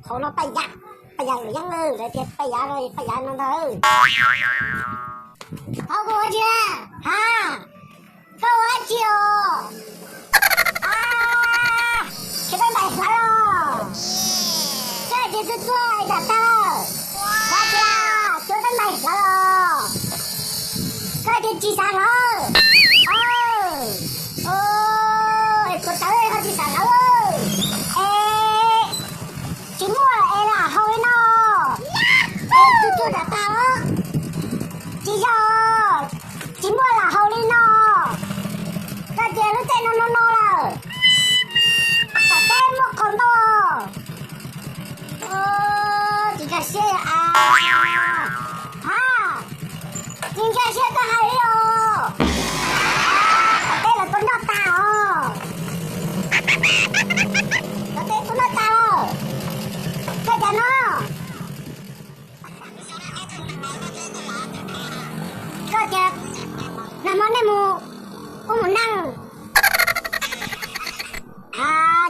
Hauv no Paj Yav, Paj Yav Luam Yeeb, lawv tias Paj Yav no, Paj Yav no ntag. Ho koj ua dab tsi na? Ha, koj ua dab tsi os? Khiav tab ntais hlawv los? Koj tias txuag txuag es nram tag lawm. Ua dab tsi, khiav tab ntais hlawv los? Koj tias tsis xav hlawv. Es puas tawv ho tsis xav hlawv? Es tsis muaj es lam haus li no. Es txuag txuag nram tag los? Tsis yog, tsis muaj lam haus li no. Koj tias lub caij no no no lawm, tom teb muaj qhov ntau. Tsis nkag siab a. Ha, tsis nkag siab koj hais li os. Tom teb lawv tuaj noj tas os. Tom teb tuaj noj tas os. Koj cas no? Koj tias nag hmo nej mus ub mus neej.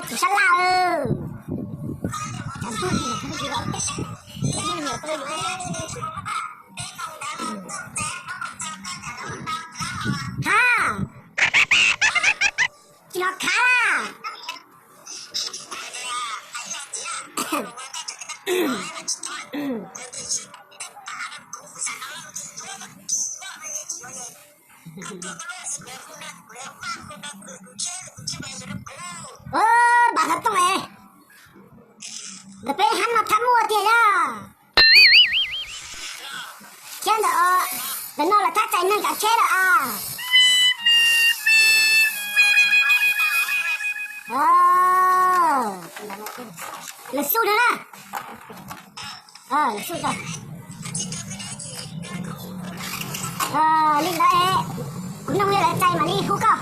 Tsis sab laj. Ha, tsis los khav laj. Npam xov tooj es, ntawm peb hab no thab muaj tiag yog. Thiab ntawm, ntawm no lawv thab txais neeg kav tsheb lawm as. Lawv xub no na. Lawv xub, li ntawd es kuv nug yog lawv txais mam li hu koj.